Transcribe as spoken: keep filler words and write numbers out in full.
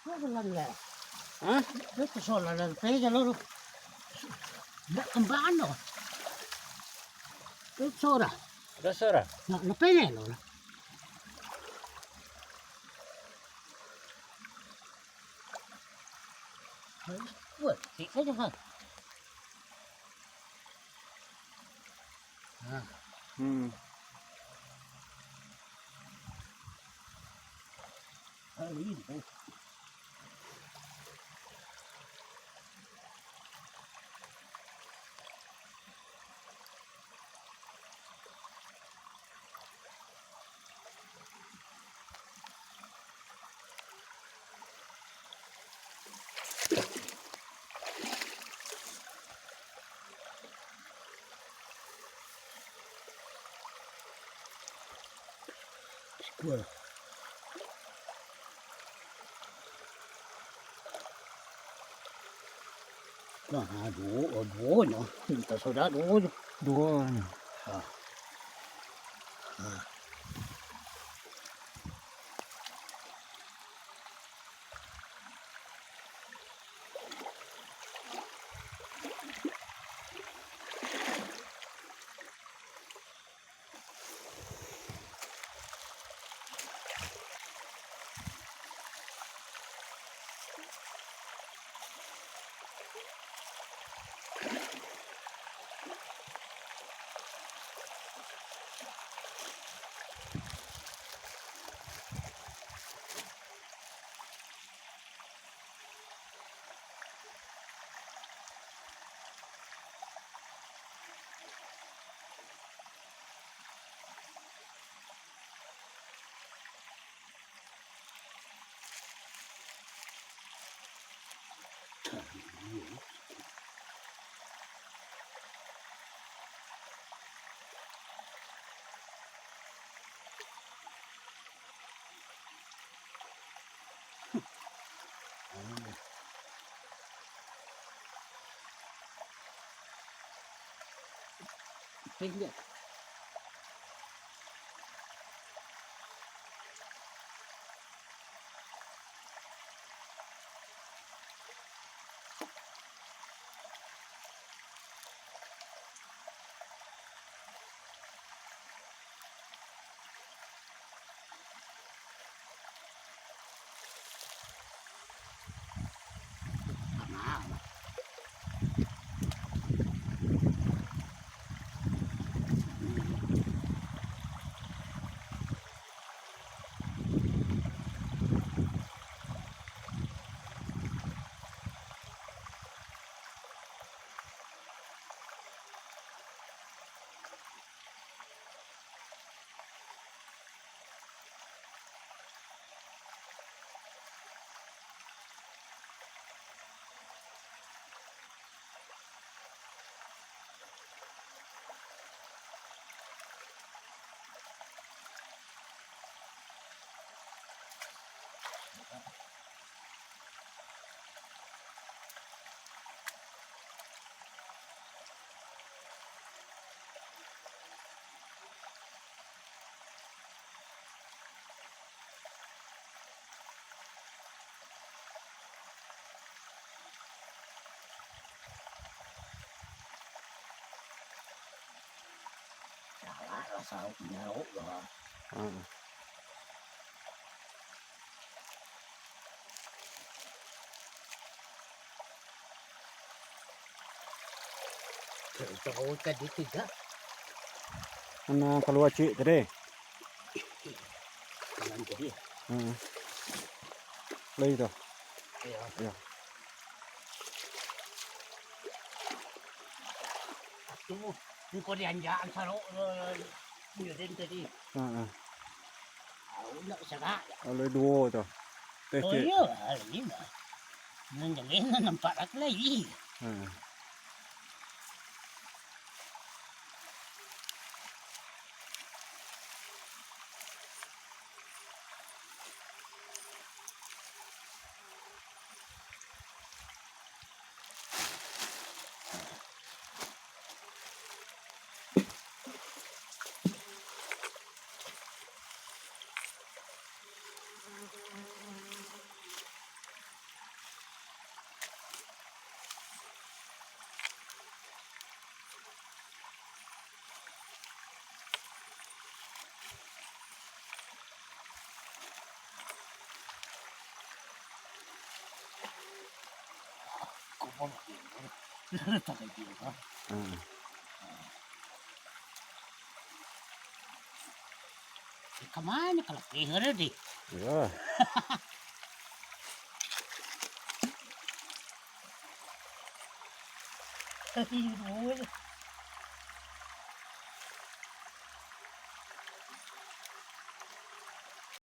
Hah? Itu solar dan saya jalur. Ndak kembang doh. Itu solar. Ada solar? Nak lepas ni lo lah. Buat, sik saja, ha. Nah. Hmm. Ah, ini, oh. Sikua. Nah, duo, duonyo. Minta soda duo. Duonyo. Ha. Ha. Salah lah, salah nyauk lah. Heeh. Tahu tadi tidak? Mana kalua ciek tadi? Malam tadi. Heeh. Lai tu. Iya. Iya. Tu, engkau dianjak sarok, eh, Nurdin tadi. Heeh. Tahu nak serak. Alai duo tu. Teh, oh, cik. Iya, hari ni dah. Nan jelek nan nampak laki lai. Heeh. Kamano kalau pihara deh? Iyo. Iyo.